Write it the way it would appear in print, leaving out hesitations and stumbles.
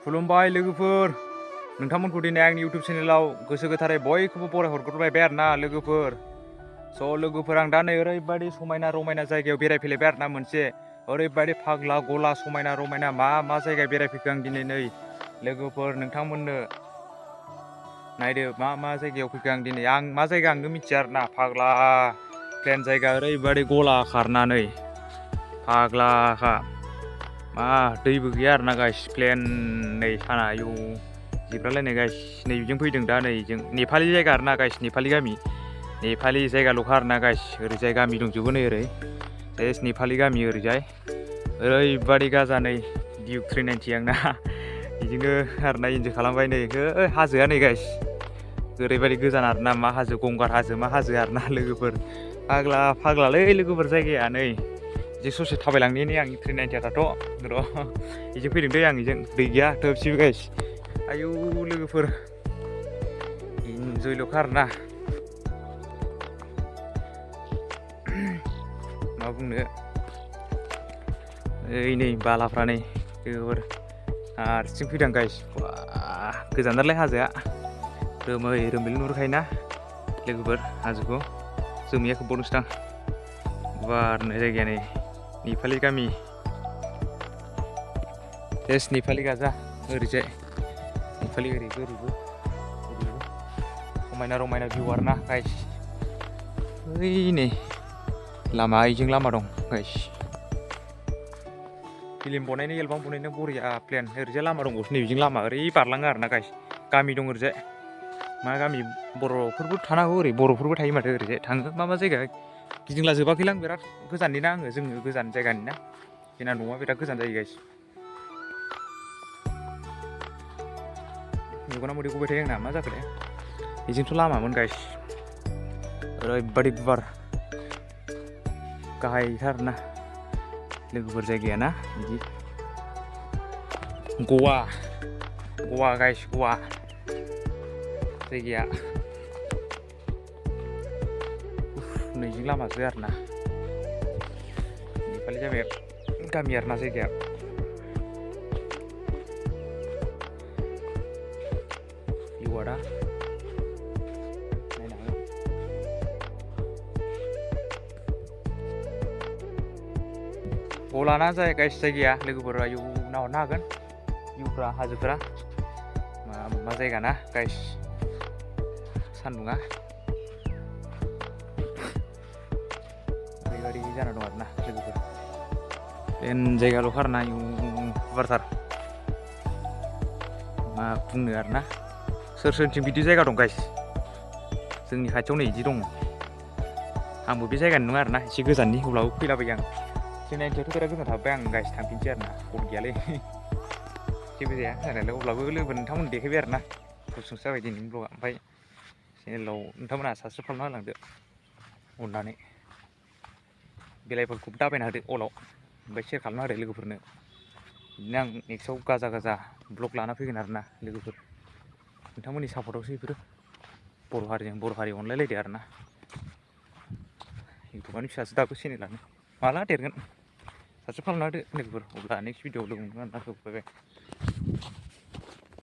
खुलुमबाय लोगोफोर नोंथांमोनखौ दिनै आंनि YouTube चेनेलाव गोसो गोथारै बयखौबो बरायहरग्रोबाय आरोना लोगोफोर लोगोफोर आं दा नै ओरैबायदि समायना रमायना जायगायाव बेरायफैलायबाय आरोना मोनसे ओरैबायदि फाग्ला गला समायना रमायना मा जायगा बेरायफैखो आं दिनै नै लोगोफोर नोंथांमोननो नायदो मा जायगायाव फैखो आं दिनै आं मा जायगा आंनो मिथिया आरोना फाग्ला प्लेन जायगा ओरैबायदि गला खारनानै फाग्लाखा मा दैबो गैया आरोना गाइस प्लेन नै साना आयौ जिब्रालायनाय गाइस नै बिजों फैदों दा नै जों नेपालि जायगा आरोना गाइस नेपालि गामि नेपालि जायगाल'खा आरोना गाइस ओरैजाय गामि दंजोबो नै ओरै सेस नेपालि गामि ओरैजाय ओरैबायदि गाजा नै डिउ 390 आंना बिदिनो आरोना इन्जय खालामबाय नै हाजोआ नै गाइस ओरैबायदि गोजान आरोना मा हाजो गंगार हाजो मा हाजो आरोना लोगोफोर फाग्लालै लोगोफोर जायगाया नै जे ससे थाबायलांनि नै आंनि 390 र' बेजों फैदों दै आं बेजों दै गैया थोबसेबो गाइस आयौ लोगोफोर इन्जयल'खा आरोना मा बुंनो नै बालाफ्रा नै लोगोफोर हारसिं फैदों गाइस गोजानथारलाय हाजोआ रोमै नुहुरखायोना लोगोफोर हाजोखौ जोमैया खोबबावदोंसो दां गुवारनो जायगाया नै नेपालि गामि सेस नेपालि गाजा ओरैजाय नेपालि ओरैबो समायना रमायना भिउ आरोना गाइस ओइ नै लामा इजों लामा दं गाइस फिल्म बनायनो एलबाम बनायनो बरिया प्लेन ओरैजाय लामा दंबावोसो नै बिजों लामा ओरै बारलाङो आरोना गाइस गामि दं ओरैजाय मा गामि बर'फोरबो थानो हागौ ओरै बर'फोरबो थायो माथो ओरैजाय थाङो मा जायगा गिदिंला जोबाखैलां बिराद गोजाननि ना जोङो गोजान जायगानि ना जोंना न'आ बिराद गोजान जायो गाइस मेगना मोदै गबाय थायो आंना मा जाखो बेजोंथ' लामामोन गाइस ओरैबायदि गुवार गाहायथार ना लोगोफोर जायगाया ना बिदि गवा गाइस गवा जायगाया नैजों लामाजों आरोना नेपालि जाबाय गामि आरोना जायगाया भिउआ दा नायनो हागोन गलाना गाइस जायगाया लोगोफोर आयौ नाहरनो हागोन भिउफ्रा हाजोफ्रा मा जायगा ना गाइस सान्दुङा ओरैबायदि जाना दं आरोना लोगोफोर प्लेन जायगाल'खा आरोना आयौ गुवारथार मा बुंनो आरोना सोरथिं बिदि जायगा दं गाइस जोंनि खाथियाव नै बिदि दङ आंबो बे जायगानि नङा आरोना एसे गोजाननि अब्लाबो फैलाबायो आं 390 बिराद गोजान थाबाय आं गाइस थांफिनसै आरोना गद गैयालै जेबो जाया जानायालाय अब्लाबो लोगो नोंथांमोन देखायबाय आरोना गुसुंसो जाबाय दिनैनि ब्लगआ ओमफ्राय चेनेलाव नोंथांमोनहा साबसक्राइब खालामना होलांदो अननानै बेलाइफोरखौबो दाबायना होदो अलाव ओमफ्राय शेयार खालामना होदो लोगोफोरनो बिदिनो आं नेक्स्टआव गाजा ब्लग लाना फैगोन आरोना लोगोफोर नोंथांमोननि सापर्टआवसो बेफोरो बर' हारि अनलायलायदो आरोना इउटुबानो फिसासो दाबो चेनेलानो माला देरगोन साबसक्राइब खालामना होदो लोगोफोर अब्ला नेक्स्ट भिडिअआव लोगो मोनगोन आरोना बाय बाय